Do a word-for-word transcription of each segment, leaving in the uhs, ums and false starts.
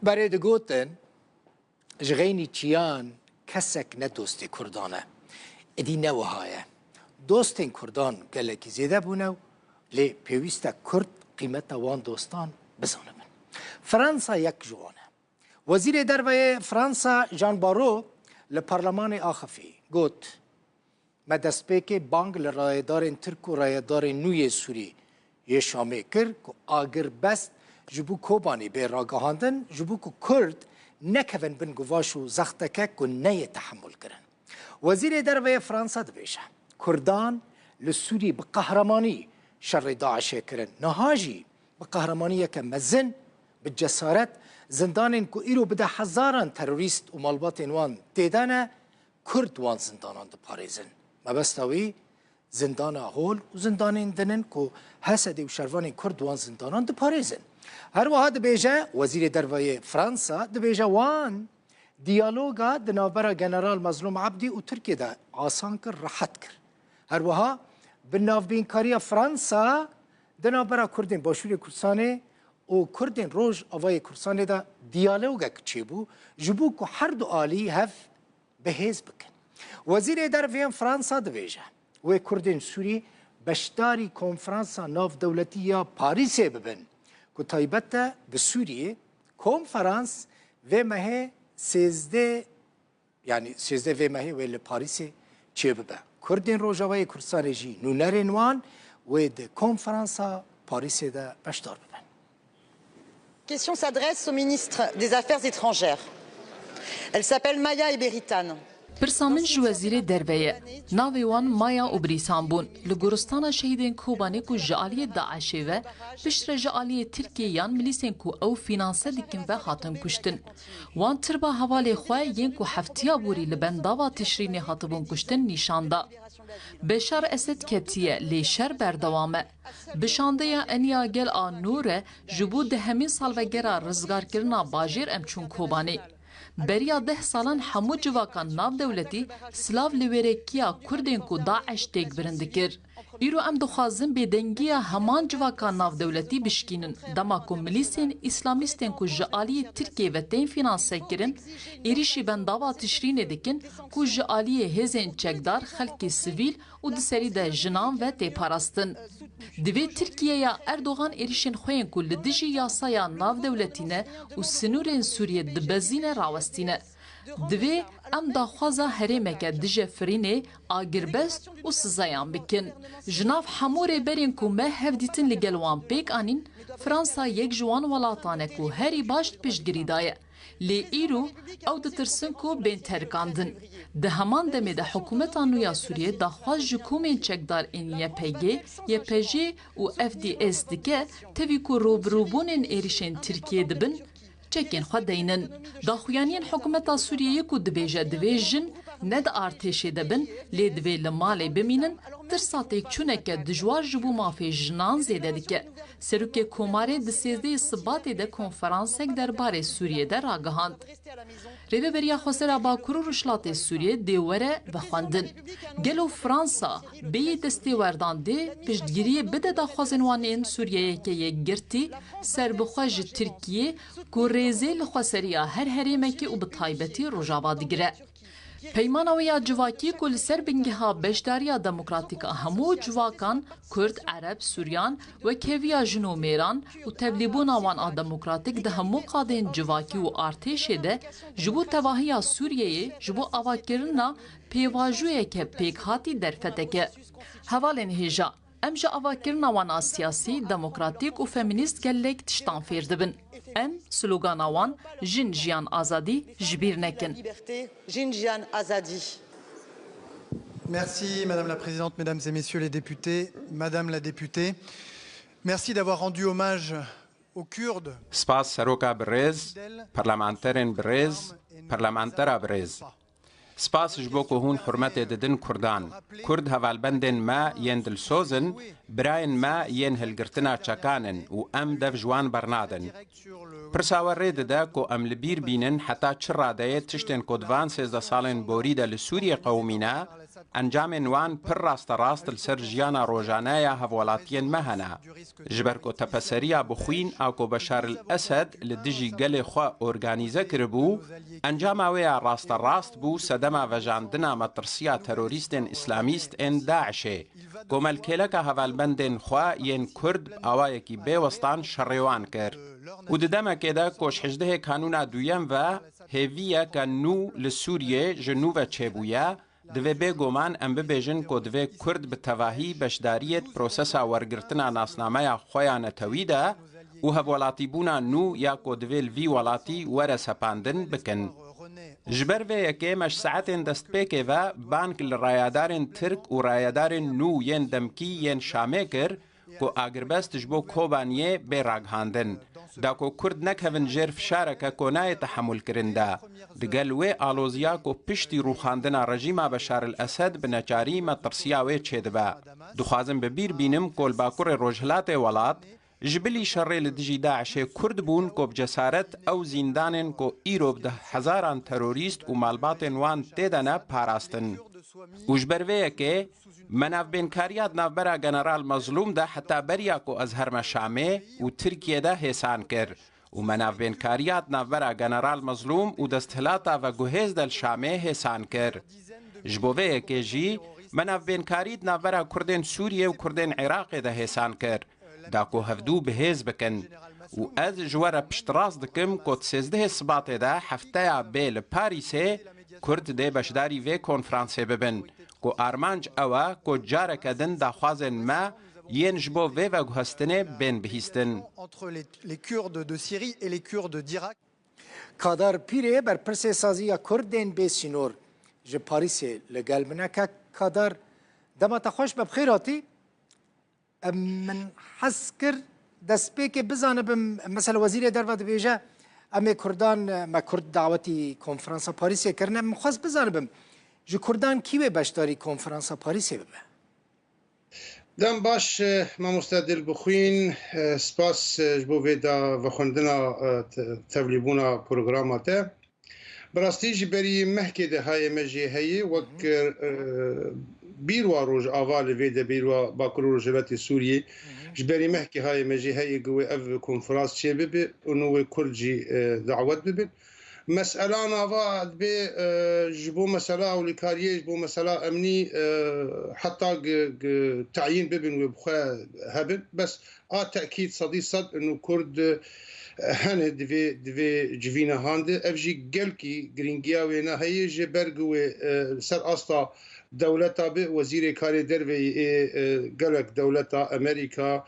Berê digotin, ji xeynî çiyan kesek ne dostê Kurdan e. Êdî ne wiha ye. Dostên Kurdan gelekî zêde bûne û lê pêwîst e Kurd qîmeta wan dostan bizanibin. Fransa yek ji wan e. Wezîrê Derve yê Fransa Jean Barrot li Parlemanê axifî got, Me destpêkê bang li rayedarên Tirk û rayedarên nû yê Sûrî yê Şamê kir ku agirbest ji bo Kobanê bê ragihandin, ji bo ku Kurd nekevin bin guvaş û zexteke ku neyê tehemul kirin. Wezîrê Derve yê Fransa dibêje, Kurdan li Sûrî bi qehremanî şerê DAIŞê kirin. Niha jî bi qehremaniyeke mezin, bi cesaret, zindanên ku îro bi deh hezaran terorîst û malbatên wan tê de ne, Kurd wan zindanan diparêzin. Mebesta wî zindana hol û zindanên din in ku H S D û şervanên Kurd wan zindanan diparêzin. Her wiha dibêje, Wezîrê Derve yê Fransa dibêje, wan diyaloga di navbera General Mezlûm Ebdî û Tirkiyê de asan kir, rehet kir. Her wiha bi navbînkariya Fransa di navbera Kurdên Başûrê Kurdistanê û Kurdên Rojavayê Kurdistanê de diyalogek çêbû, ji bo ku her du alî hev bi hêz bikin. Wezîrê Derve yên Fransa dibêje, wê Kurdên Sûrî beşdarî konferansa navdewletî ya Parîsê bibin, ku taybet e bi Sûriyê. Konferans vê mehê sêzdeh, yanî sêzdeh vê mehê wê li Parîsê çêbibe. Kurdên Rojavayê Kurdistanê jî nûnerên wan wê di konferansa Parîsê de beşdar bibin. Question s'adresse au ministre des Affaires étrangères. Elle s'appelle Maya Eberitane. Pirsa min ji Wezîrê Derve ye. Navê wan Maya û Brîsan bûn. Li goristana şehîdên Kobanê ku ji aliyê DAIŞê ve, piştre ji aliyê Tirkiyê yan milîsên ku ew fînanse dikin ve hatin kuştin. Wan tirba hevalê xwe yên ku heftiya borî li bendava Tişrînê hatibûn kuştin nîşan da. Beşar Esed ketiye, lê şer berdewam e. Bi şandeya Eniya Gel a Nû re ji bo dehemîn salvegera rizgarkirina bajêr em çûn Kobanê. Beriya deh salan hemû civakan navdewletî silav li wêrekiya Kurdên ku DAIŞ têk birin dikir. Îro em dixwazin bêdengiya heman civaka navdewletî bişkînin, dema ku milîsên îslamîstên ku ji aliyê Tirkiyê ve tên fînansekirin, êrîşî bendava Tişrînê dikin ku ji aliyê hêzên çekdar xelkê sivîl û di serî de jinan ve tê parastin. Divê Tirkiyeya Erdogan êrîşên xwe yên ku li dijî yasaya navdewletî ne û sinûrên Sûriyê dibezîne rawestîne. Divê em daxwaza herêmeke dijefirînê, agirbest û sizeyan bikin. Ji nav hemû rêberên ku me hevdîtin li gel wan pêk anîn, Fransa yek ji wan welatan e ku herî baş piştgirî daye. Lê îro ew ditirsin ku bên terikandin. Di heman demê de hikûmeta nû ya Sûriyê daxwaz ji komên çekdar ên Y P G, Y P J û F D S dike, tevî ku rûbirûbûnên êrîşên Tirkiyê dibin, çekên xwe deynin. Daxuyaniyên hikûmeta Sûriyeyê ku dibêje divê jin ne di artêşê de bin, lê divê li malê bimînin, tirsa têkçûneke dijwar ji bo mafê jinan zêde dike. Serokê Komarê di sêzdehê Sibatê de konferansek derbarê Sûriyê de ragihand. Rêveberiya Xwesera Bakur û Rojhilatê Sûriyê dê were vexwendin. Gelo Fransa bêyî destêwerdan dê piştgiriyê bide daxwazên wan ên Sûriyeyeke yekgirtî, serbixwe ji Tirkiyê ku rêzê li xweseriya her herêmekê û bi taybetî Rojava digire? Peymana wê ya civakî ku li ser bingeha beşdariya demokratîk a hemû civakan, Kurd, Ereb, Suryan, wekheviya jin û mêran û tevlîbûna wan a demokratîk di hemû qadên civakî û artêşê de ji bo tevahiya Sûriyeyê, ji bo avakirina pêvajoyeke pêkhatî derfeteke. Hevalên hêja, em ji avakirina wan a siyasî, demokratîk û femînîst gelek tiştan fêr dibin. Em slogana wan Jin, Jiyan, Azadî ji bîr nekin. Liberté, Jin, Jiyan, Azadî. Merci, Madame la Présidente, Mesdames et Messieurs les députés. Madame la députée, merci d'avoir rendu hommage aux Kurdes. Spas seroka birêz, parlamenterên birêz, parlamentera birêz. Spas ji bo ku hûn hurmetê didin Kurdan. Kurd hevalbendên me yên dilsoz in, birayên me yên hilgirtina çekan in û em dev ji wan bernadin. Pirsa we rê dide ku em li bîr bînin heta çi radeyê tiştên ku di van sêzdeh salên borî de li Sûriyê qewimîne, Encamên wan pir rasterast li ser jiyana rojane ya hevwelatiyên me hene. Ji ber ku tepeseriya bixwîn a ku Beşar el Esed li dijî gelê xwe organîze kiribû, encama wê ya rasterast bû sedema vejandina metirsiya terorîstên îslamîst ên DAIŞê. Komelkêleka hevalbendên xwe yên Kurd bi awayekî bêwestan şerê wan kir. Û di demekê de ku ji hejdehê Kanûna duyem ve hêviyeke nû li Sûriyê ji nû ve çêbûye, divê bêguman em bibêjin ku divê Kurd bi tevahî beşdariyê di prosesa wergirtina nasnameya xwe ya netewî de û hevwelatîbûna nû ya ku divê li vî welatî were sepandin bikin. Ji ber vê yekê me ji saetên destpêkê ve bang li rayedarên Tirk û rayedarên nû yên demkî yên Şamê kir ku agirbest ji bo Kobaniyê bê ragihandin. Da ku Kurd nekevin jêr fişareke ku nayê tehemûlkirin de. Digel wê aloziya ku piştî rûxandina rejîma Beşar el Esed bi neçarî metirsiya wê çêdibe. Dixwazim bi bîr bînim ku li bakurê rojhilatê welat, ji bilî şerê li dijî DAIŞê Kurd bûn ku bi cesaret ew zîndanên ku îro bi deh hezaran terorîst û malbatên wan tê de ne parastin. Û ji ber vê yekê me navbênkariya di navbera General Mezlûm de heta beriya ku ez herme Şamê û Tirkiyê de hêsan kir. Û me navbênkariya di navbera General Mezlûm û desthilata veguhêz de li Şamê hêsan kir. Ji bo vê yekê jî me navbênkarî di navbera Kurdên Sûriyê û Kurdên Iraqê de hêsan kir, da ku hevdû bi hêz bikin. Û ez ji we re piştrast dikim ku di sêzdehê Sibatê de hefteya bê li Parîsê Kurd dê beşdarî vê konferansê bibin, ku armanc ew e ku careke din daxwazên me yên ji bo vê veguhestinê bên bihîstin. Entre les, les Kurdes de Syrie et les Kurdes d'Irak. Kadar Pîrê, berpirsê Saziya Kurdên Bê Sînor, ji Parîsê li gel min e. Kek Kadar, dema te xweş be, bi xêr hatî. Em, min hez kir destpêkê bizanibim, mesela Wezîrê Derve dibêje, em ê Kurdan, me Kurd dawetî konferansa Parîsê kirine. Min xwest bizanibim, ji Kurdan kî wê beşdarî konferansa Parîsê bibe? Dem baş, e, mamoste Dilbixwîn, e, spas, e, ji bo vê da vexwendina, e, te-, tevlîbûna programa te. Bi rastî ji berî mehkê de hayê me jê heye, wek, e, bîrwa Rojava li vê de, bîrwa Bakur û Rojhilatê Sûriyê. Ji berî mehkê hayê me jê heye ku wê ev konferans çê bibe û nû wê Kurd jî, e, dawet bibin. Mesela nava dibê, e, ji bo mesela ewlîkariyê, ji bo mesela emnî, e, heta gi, gi teyîn bibin wê bi xwe hebin. Bes a tekîd sedî sed û Kurd, e, hene di vê, di vê civîna han de. Ev jî gelkî girîngiya wêne heye ji ber gi wê, e, li ser asta dewleta bi wezîrê karê derve yê, e, gelek dewleta Amerîka,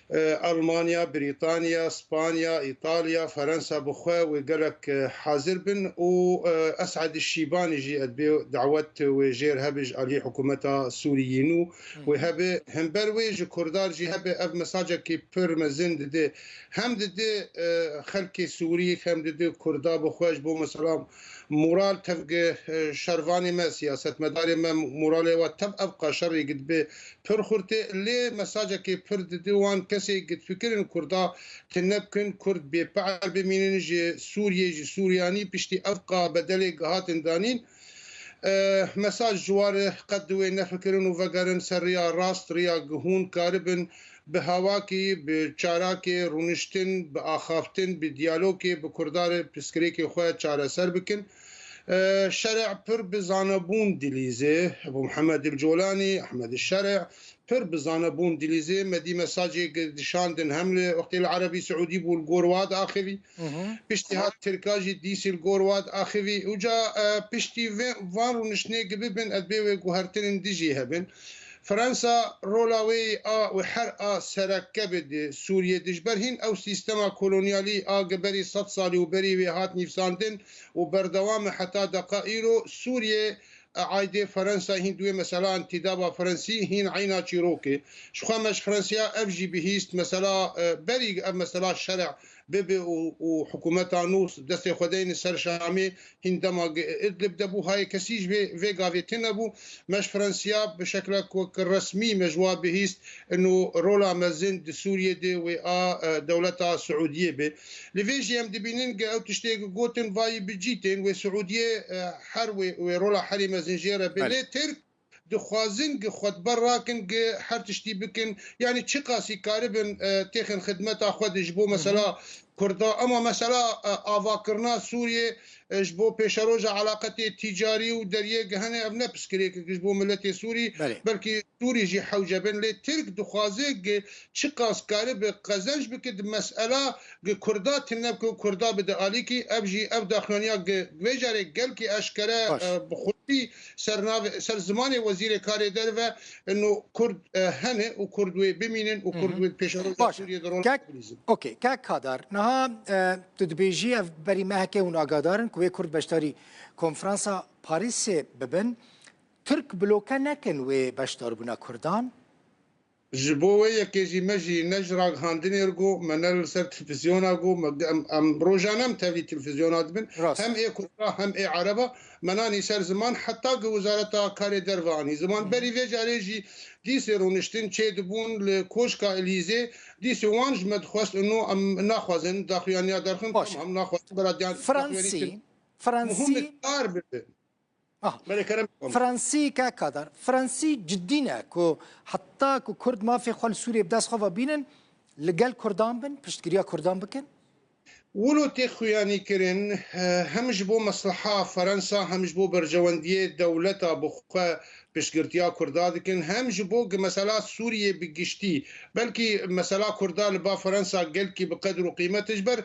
e, Almanya, Brîtanya, Spanya, Îtalya, Ferensa bi xwe wê gelek, e, hazir bin û, e, Esad Şîbanî jî ez bê dawet wê jêr hebe ji alî hikûmeta Sûriyê nû wê hebe. Hember wê ji Kurdan jî hebe ev mesajekî pir mezin dide. Hem dide, e, xelkê Sûrî, hem dide Kurda bi xwe ji bo mesela moral tevge, e, şervanê me, siyasetmedarê me moralê we tev evqa şerê gi dibe pir xurt e. Lê mesajekê pir dide wan kesê gi difikirin Kurda tune bikin, Kurd bêpar bimînin, ji Sûriyê, ji Sûriyanî piştî evqa bedelê gihatin danîn. E, mesaj ji wan re qet di wê nefikirin û vegerin ser riya rast, riya gi hûn karibin bi hawakî, bi çarakê rûniştin, bi axaftin, bi diyalogê bi Kurdan re pirsgirêkê xwe çareser bikin. E, Şerê pir bi zanebûn dilîze, Ebû Mihemed el Colanî, Ehmed Şerê, pir bi zanebûn dilîze. Me dî mesajê gi dişandin hem li wextê li Erebî Siûdî bû, li gor wa diaxivî. Piştî hat Tirka jî dîsî li gor wa diaxivî. Uca, e, piştî vê, van rûniştinê gi bibin, ez bê wê guhertinên dijî hebin. Fransa rola wê a, wê her a sereke bi di Sûriyê de. Ji ber hîn ew sîstema kolonyalî a gi berî sed salî û berî wê hat nîvsandin û berdewam e heta deqa îro. Sûriyê, e, aydê Fransa hîn di wê mesela întîdaba Fransî hîn eyna çîrokê. Ji xwe me ji Fransiya ev jî bihîst mesela, e, berî ev mesela şerê bibe û, û hikûmeta nû destê xwe deyne ser Şamê hîn dema gi-, Idlib de bû, hayê kesî ji vê, vê gavê tune bû. Me ji Fransiya bi şeklek wek resmî me ji wa bihîst ino rola mezin di Sûriyê de wê a, e, dewleta Siûdiyê be. Li vê jî em dibînin ku ew tiştê ku gotin vayî bi cî tên wê Siûdiyê, e, her wê, wê rola herî mezin dixwazin jê re bê. Belê. Lê Tirk dixwazin gi xwe di ber rakin, gi her tiştî bikin. Yanî çiqasî karibin, e, têxin xidmeta xwe de ji bo mesela Kurda. Ama mesela, e, avakirina Sûriyê, e, ji bo pêşeroja eleqetê tîcarî û deriyê gi hene, ev ne piskirêkek ji bo miletê Sûrî, Belê. belkî Sûrî jî hewce bin. Lê Tirk dixwaze gi çiqas karibe qezenc bike di mesela gi Kurda tune bike û Kurda bide alîkî. Ev jî, ev daxuyaniya gi vê carê gelkî eşkere, Baş. e, bi xurtî ser navê, ser zimanê Wezîrê Karê Derve, ino Kurd, e, hene û Kurd wê bimînin û Kurd wê pêşeroja Baş. Sûriyê de rol Kek, bilîzin. Okey, Kek Kadar, niha, e, tu dibêjî ev berî mehekê hûn agadar in ku wê Kurd beşdarî konferansa Parîsê bibin. Tirk bloke nekin wê beşdarbûna Kurdan? Ji bo wê yekê jî me jî ne ji ragihandinê re got, me ne li ser televîzyona got, me, em, em rojane em tevlî televîzyona dibin. Rast. Hem ê Kurda hem ê Ereba, me nanî ser ziman, heta ki Wezareta Karê Derve anî ziman. Hı hı. Berî vê carê jî dîsê rûniştin çêdibûn li Koşka Elîzê, dîsê wan ji me dixwest ino em naxwazin daxuyaniya derxin, Baş. Tamam, naxwazin beradiyan daxuyanî Fransî, tin. Fransî. Muhim kar bibe. Ah. Belê, kerem. Fransî, Kek Kadar, Fransî cidî ne ku heta ku Kurd mafê xwe li Sûriyê bi dest xwe ve bînin, li gel Kurdan bin, piştgiriya Kurdan bikin? Wilo tê xuyanî kirin, eh, hem ji bo mesleha Fransa, hem ji bo berjewendiyê dewleta bi xwe piştgirtiya Kurda dikin, hem ji bo ki mesela Sûriyê bi giştî, belkî mesela Kurda li ba Fransa gelkî bi qedr û qîmet e, ji ber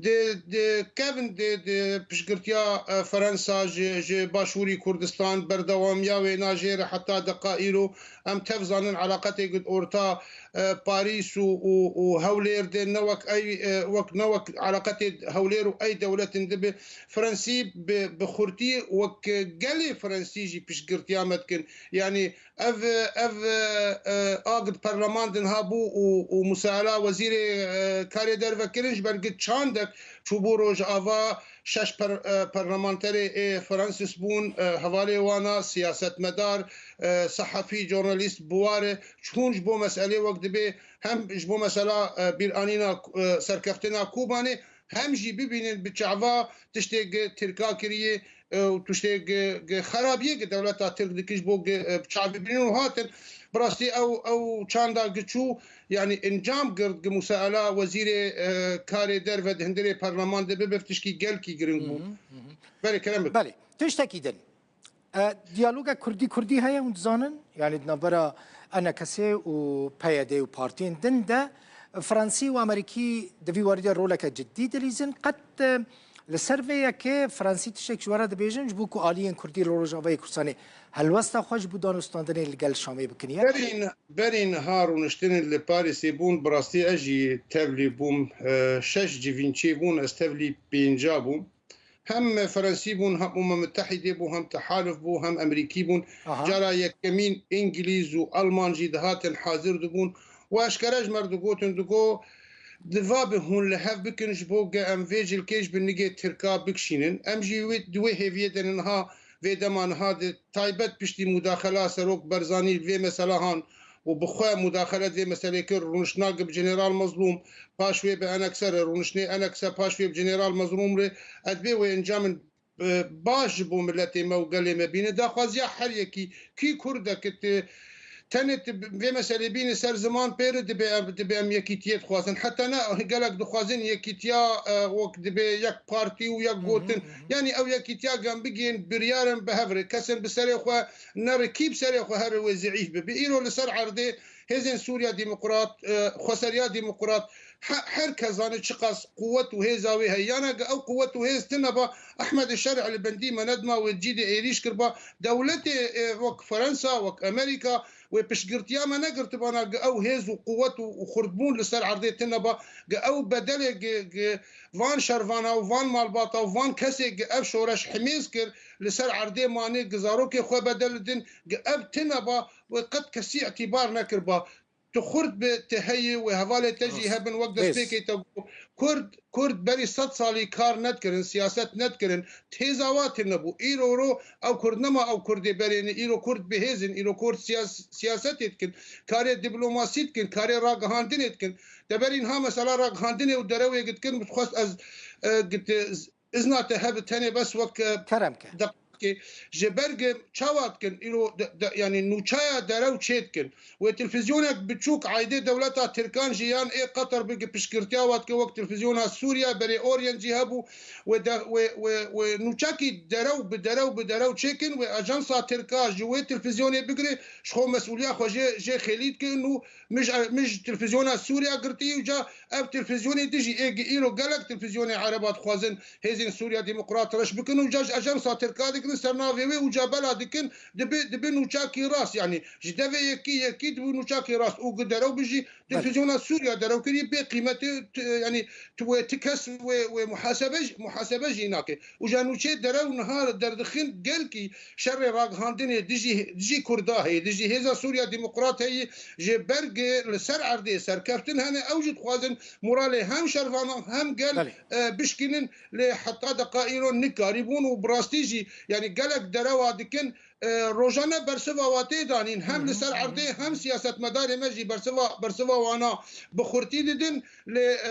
di, di kevin di, di piştgirtiya, e, Fransa ji, ji Başûrî Kurdistan, berdewamiya wê najêre heta deqa îro. Em tev zanin eleqetê gi orta, e, Parîs û, û, û Hewlêr de ne wek ey, e, wek, ne wek eleqetê Hewlêr û ey dewletin dibe. Fransî bi, bi xurtî wek gelê Fransî jî piştgirtiya me dikin. Yanî ev, ev, e, e, a gi di perleman de niha bû û, û musaela wezîrê, e, karê derve kirin, ji ber gi çandek çûbû Rojava, şeş per-, e, perlemanterê ê Fransîs bûn, e, hevalê wana, siyasetmedar, e, sehefî, jornalîst, biware, çûn ji bo meselê wek dibê hem ji bo mesela, e, bîranîna, e, serkeftina Kobanê, hem jî bibînin bi çava tiştê gi Tirka kiriye, e, û tiştê gi, gi xerabiyê gi dewleta Tirk dikir ji bo gi, e, bi çavê bînin û hatin. Bi rastî ew, ew çanda gi çû, yanî encam girt gi musaela wezîrê, e, karê derve di hundirê perleman de bibe, tişkî gelkî giring bû. Hı hı, hı hı. Belê, kerem bike. Belê, tiştekî din. E, diyaloga Kurdî-Kurdî heye, hûn dizanin? Yanî di navbera E N K S û P Y D û partiyên din de Fransî û Amerîkî di vî warî de roleke cidî dilîzin. Qet, e, li ser vê yekê Fransî tiştek ji we re dibêjin, ji bo ku aliyên Kurdî li Rojavayê Kurdistanê helwesta xwe ji bo danûstandinê li gel Şamê bikin. Ya Berî, berî niha rûniştinên li Parîsê bûn, bi rastî ez jî tevlî bûm. E, şeş civîn çêbûn, ez tevlî pênca bûm. Hem Fransî bûn, hem Umem Mitehîdê bû, hem Tehaluf bû, hem Emerîkî bûn. Aha. Cara yekemîn Îngilîz û Alman jî dihatin hazir dibûn. Û eşkere ji me re digotin, digo, diva bi hûn li hev bikin ji bo ge em vê cilkê ji bin nigê Tirka bikişînin. Em jî wê, di wê hêviyê de niha, vê dema niha di taybet piştî mudaxela Serok Barzanî li vê mesela han û bi xwe mudaxele di vê meselê kir, rûniştina gi bi General Mazlûm, paş wê bi Enekse re, rûniştinê Enekse, paş wê bi General Mazlûm re, ez dibê wê encamin, e, baş ji bo miletê me û gelê me bîne. Daxwaziya her yekî, kî Kurdek e, tenê tu vê meselê bîne ser ziman pê re, dibê em, dibê em yekîtiyê dixwazin. Heta ne gelek dixwazin yekîtiya, e, wek dibê yek partî û yek Hı hı, gotin. hı hı. Yanî ew yekîtiya gem bigihên biryar in bi hev re. Kesên bi serê xwe ne rikî bi serê xwe here wê zeîf bibe. Îro li ser erdê hêzên Sûriya Demokrat, e, Xweseriya Demokrat, he-, her kes zane çiqas quwet û hêza wê heye. Yana ge ew quwet û hêz tine ba, Ehmed Şer'i li bendî me nedima wê cî de êrîş kirba. Dewletê, e, wek Fransa, wek Amerîka, wê piştgirtiya me negirtibana ge ew hêz û quwet û, û xurtbûn li ser erdê tine ba, ge ew bedelê ge, ge van şervana û van malbata û van kesê ge ev şoreş himêz kir, li ser erdê manê, ge zarokê xwe bedel didin, ge ev tine ba, wê qet kesî îtîbar nekir ba. Tu xurt bi, tu heyî, wê hevalê te jî Rast. hebin, wek Rêz. destpêkê te got. Kurd, Kurd berî sed salî kar nedikirin, siyaset nedikirin. Hêza wa tune bû. Îro ro ew Kurd nema ew Kurdê berê ne. Îro Kurd bi hêz in, îro Kurd siyas-, siyasetê dikin. Karê diplomasî dikin, karê ragihandinê dikin. Te berî niha mesela ragihandinê û derewê dikin, min dixwest ez, e, git, e, izna te hebe tenê bes wek, e, Kerem ke. deq-, dike, ji ber ge çawa dikin, îro de, de, yanî nûçeya derew çê dikin. Wê televîzyonek biçûk aîdê dewleta Tirkan jî yan ê Qeter bike piştgirtiya wa dike wek televîzyona Sûriye berê Orient jî hebû. Wê de, wê, wê, wê nûçekî derew bi derew bi derew çêkin, wê ajansa Tirka ji wê televîzyonê bigire, ji xwe mesûliya xwe jê, jê xêlî dikin û mij, mij televîzyona Sûriye girtî û ca ev televîzyonê dijî ê gi-, îro gelek televîzyonê Ereba dixwazin hêzên Sûriya Demokrat reş bikin û ca ji ajansa Tirka digirin ser navê wê û ca bela dikin dibi, dibi nûçakî rast, yanî ji devê yekî, yekî dibi nûçakî rast û gi derew bijî. Belê. Televîzyona Sûriya derew kirî bê qîmetê, t-, yanî tu wê ti kes wê, wê muhasebe jî, muhasebe jî nake. Û ja nûçê derew niha derdixin gelkî şerê ragihandinê dijî, dijî Kurda heye, dijî Hêza Sûriya Demokrat heye, ji ber ge li ser erdê serkeftin hene, ew jî dixwazin moralê hem şervanan hem gel, Belê. e, bişkînin, lê heta deqa îro nikarîbûn û bi rastî jî, yanî gelek derewa dikin, e, rojane bersiva wa tê danîn. Hem Hı li hı, ser hı hı. erdê hem siyasetmedarê me jî bersiva, bersiva wana bi xurtî didin. Lê, e,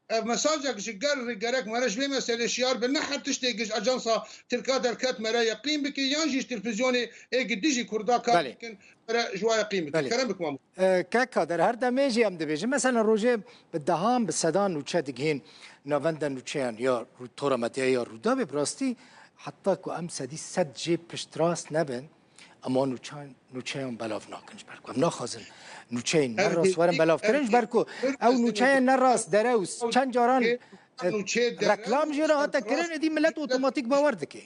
ev mesajek ji gel re gerek mere ji vê meselê şiyar be. Ne her tiştê ji ajansa Tirka derket mere yeqîn bike, yan jî ji televîzyonê ê gi dijî Kurda kar Belê. dikin mere ji wa yeqîn bike. Belê. Kerem bik, Mamo. E, kek Kader, her demê jî em dibêjin. Mesela rojê bi dehan, bi sedan nûçe digihên navenda nûçeyan ya Rû-, Tora Medyaya ya Rûdawê, bi rastî heta ku em sedî sed jê piştrast nebin, em wan nûçeyan, nûçeyan belav nakin, ji ber ku em naxwazin nûçeyên Ev nerast werin hêvî, belav ev kirin, ji ber ku hêvî ew nûçeyên nerast derew çend caran, Nûçê, e, nûçê derew reklam jê re hate kirin, êdî millet otomatîk bawer dike.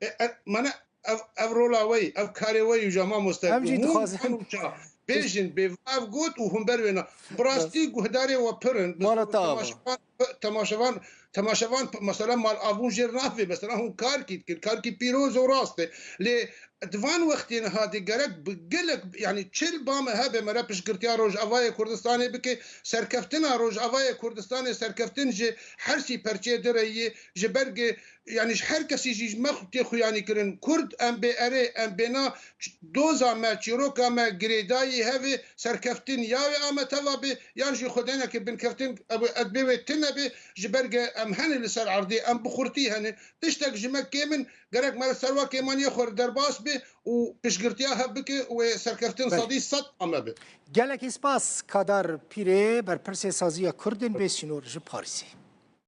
E, e, mane ev, ev rola we yî, ev karê we yî, Cema Moster. Em jî Hûn dixwazin. Nûça bêjin, bê ev got û hûn ber wêna. Bi rastî guhdarê we pir in. Bi Mala te ava. temaşevan, temaşevan, temaşevan, mesela mal avûn jêr navê. Mesela hûn karkî dikin. Karkî pîroz û rast e. Lê di van wextê niha de gerek bi gelek, yanî çil ba me hebe, mere piştgirtiya Rojavayê Kurdistanê bike, serkeftina Rojavayê Kurdistanê, serkeftin ji her sî perçê direyê, ji ber ge, yanî ji her kesî jî ji me tê xuyanî kirin. Kurd em bê erê, em bê na, ç-, doza me, çîroka me girêdayî hevê serkeftin ya wê ame teva bê, yan jî xwe deneke binkeftin, ew ê edbê wê tune bê, ji ber ge em hene li ser erdê, em bi xurtî hene. Tiştek ji me kêm in, gerek me li ser wa kêmaniyê xwe derbas bê û piştgirtiya hev bike û wê serkeftin Belê. sedî sed ame be. Gelekî spas Kadar Pîrê, berpirsê Saziya Kurdên Bê Sînor ji Parîsê.